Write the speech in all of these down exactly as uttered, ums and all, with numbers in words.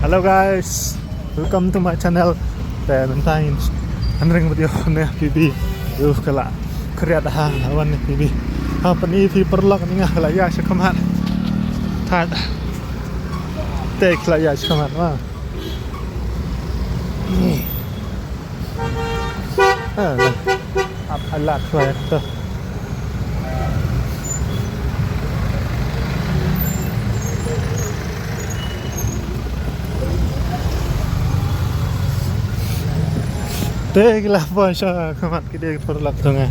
Hello guys, welcome to my channel. Te mynta ngin hynrei video ne P B. Uf, ka la khriat ha wan ne P B. Ha pyni phi paralok, ni nga ka la ïa sha khmat. Te ka la ïa sha khmat ma. Ah, ap alat ko ya to. Te ki la poi sha khmat ki dei ki paralok to nga.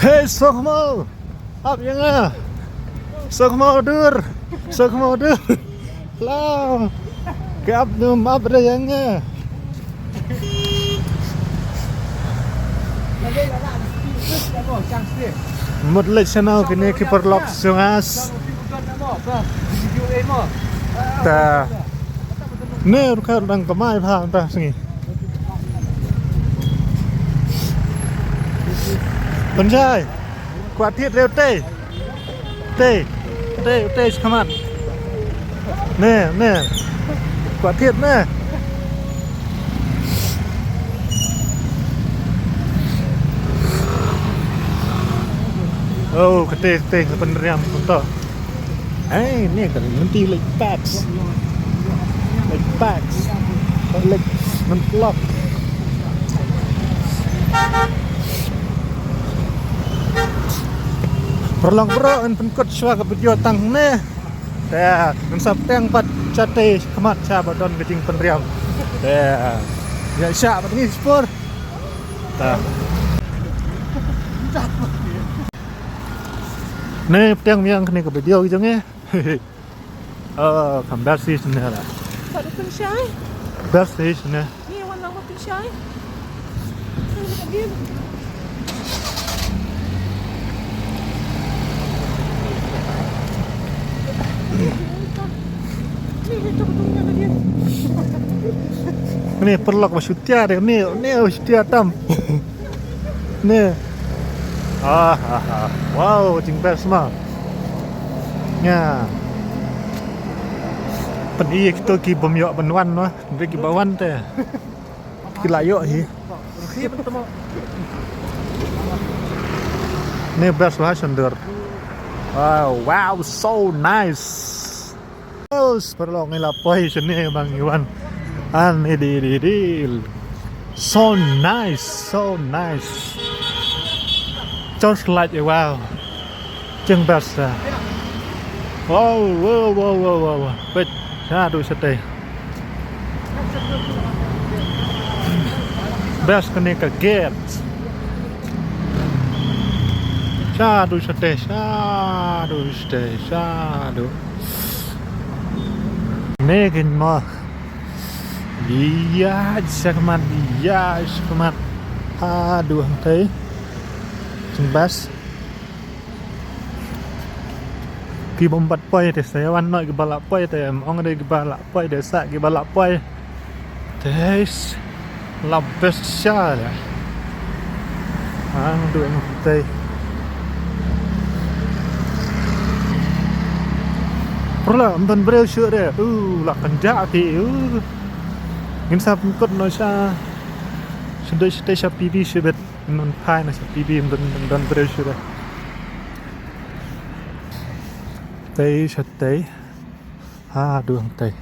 Hey, Sokhmo! Ap ïa nga. Sokhmo dur. Sokhmo dur. Hello. Ke ap dum ap re ïa nga. Mut leit sha nau kine ki paralok sngewbha. Ta. Ne ruh ka dang kamai pha ta sngi. Pynjai. Kwah thied re utei. Utei. Utei, utei sha khmat. Ne, ne. Kwah thied ne. Oh, kata, kata, ka pynriam kumto. Hei, ne ka lynti leit packs. Leit packs. Leit nang lok. Paralok bro, yn pynkut shuwa ka video tang ne. Te ngin sa pteng pat shatei khmat sha ba don ka jingpynriam. Te ïa sha ba ngi spor. Ta. Ne pteng miang kane ka video ki jong ngi. Oh, kam best station ne la. Pat u pynshai. Best station ne. Ni wan lang u pynshai. Ni paralok ba shu tia de, ni, ni ba shu tia tam. Ne. Ah, ah, ah. Wow, jing best ma. Ïa. Pyni ïa kito ki bym ïoh ban wan noh. Hynrei kiba wan te ki la ïoh hi. Ni best ba sha dur. Wow, wow, so nice. Oh, paralok, ngi la poi shane ba ngi wan. Ani di di di. So nice, so nice. Just like, wow. Jing best ah. Wow, wow, wow, wow, wow, wow. Wait, sha duh shatei. Best kane ka gate. Sha duh shatei, sha duh shatei, sha duh. Ne kin ma. Ïa, sha khmat, ïa, sha khmat. Haduh hangtei. Jing best. Ki bym pat poi te sa ïa wan noh kiba la poi te, ym ong de kiba la poi te, sa kiba la poi. Te la best sha le. Ang duh hangtei. Paralok, ym don briew shuh de. Uh, la kynjah te. Uh. Ngin sa pynkut noh sha. Sha dei sha te sha P B sha bit. Ym don phai noh sha P B, ym don, ym don briew shuh de. Tei shatei. Haduh hangtei.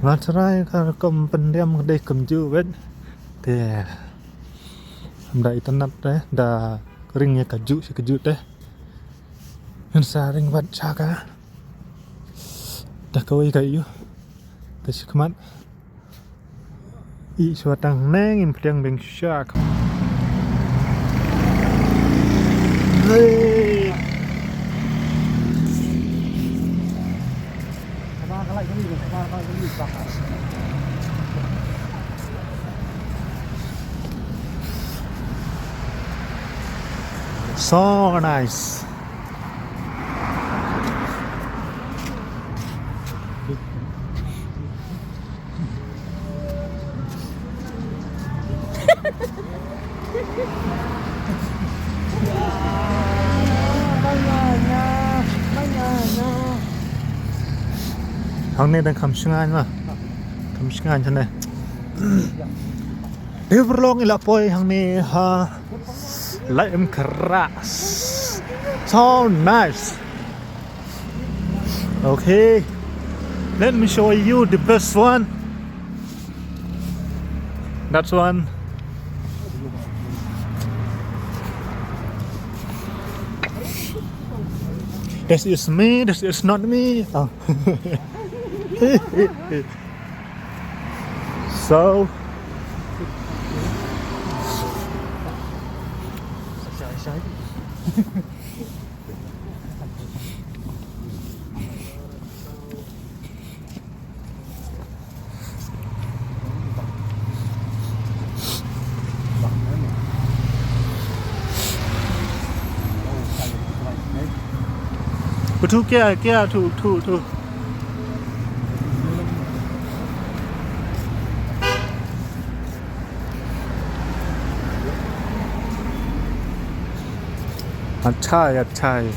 Nga tharai ka rukom pynriam ka dei kumjuh beit. Te. Ym da itynnad te, da ring ïa kajuh sha kajuh te. Ngin sa ring bad sha ka. Da kawei ka ïoh. Te sha khmat. Ïa shuwa tang ne ngin pdiang biang sha ka. So nice. Hangne dang kham shngaiñ ma. Kham shngaiñ hangne. Dei pyrlong ila poi hangne ha Laitumkhrah. So nice. Okay. Let me show you the best one. That's one. This is me, this is not me. Oh. So. Thu kia, kia, thu, thu, thu. Achai, achai.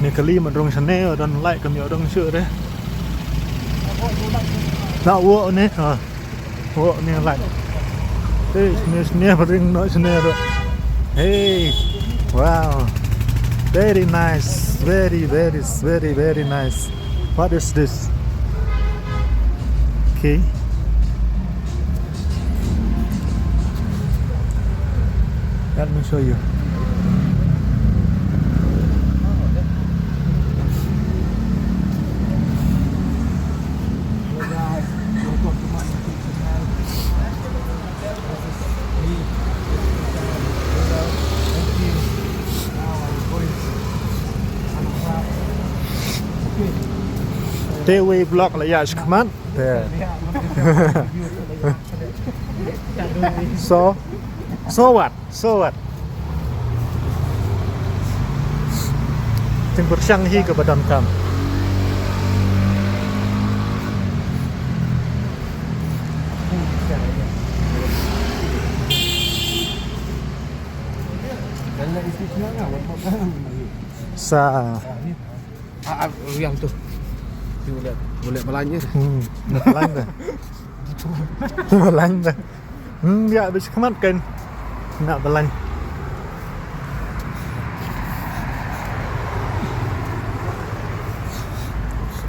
Ni kali ma rong sene, don lai kam yo rong sure. Na wo ne, ha. Wo ne lai. Te sene sene paring no sene ro. Hey, wow. Very nice. Very, very, very, very nice. What is this? Okay. Let me show you. Hello guys, welcome to my YouTube channel. This is me. Thank you. Now I'm going to Anapra. Okay. Te wei vlog la ïa shikmat. Te. So, so what? So what? Teng pyrshang hi kaba donkam. Sa. Ah, ah, yang tu. Tu boleh, boleh belanja. Hmm, boleh belanja. Belanja. Hmm, ïa, bad shikmat kan. Nga belanja.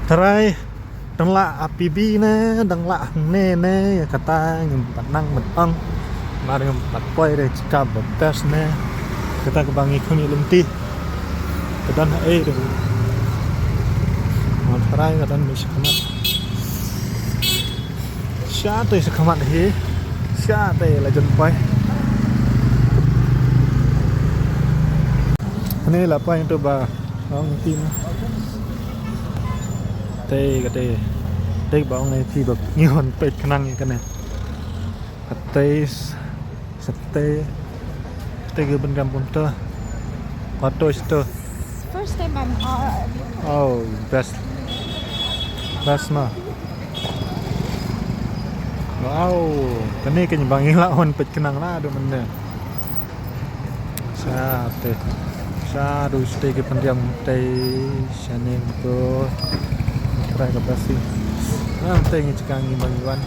Trai. Dang lah ha P B ne, dang lah hangne ne, ïa kata ngim pat nang ban ong. Namar ngim pat poi re, jaka ba best ne. Kata kaba ngi khun ïa lynti. Ka don ha ei re. Ngan tharai ka don bad shikmat. Sha te shikmat hi. Sha te la jan poi. Hangne la poi to ba ong ti na. Te kata, te ba ong ai phi ba ngi hon peit khnang ïa kane. Kata s-, sa te, te ki ban kam pun to. Pato sto. First time I'm, uh, Oh, best. Best ma. Wow, kane kane ba ngi la hon peit khnang la du mynne. Sa te. Sa du ste ki pyndiang te shane to. Trai ka basi. Nang te ngi chika ngi ba ngi wan.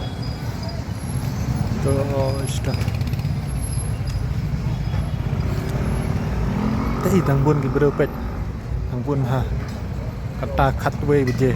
To sta. Te dang bun ki briew peit. Dang bun ha. Kata khatwei baje.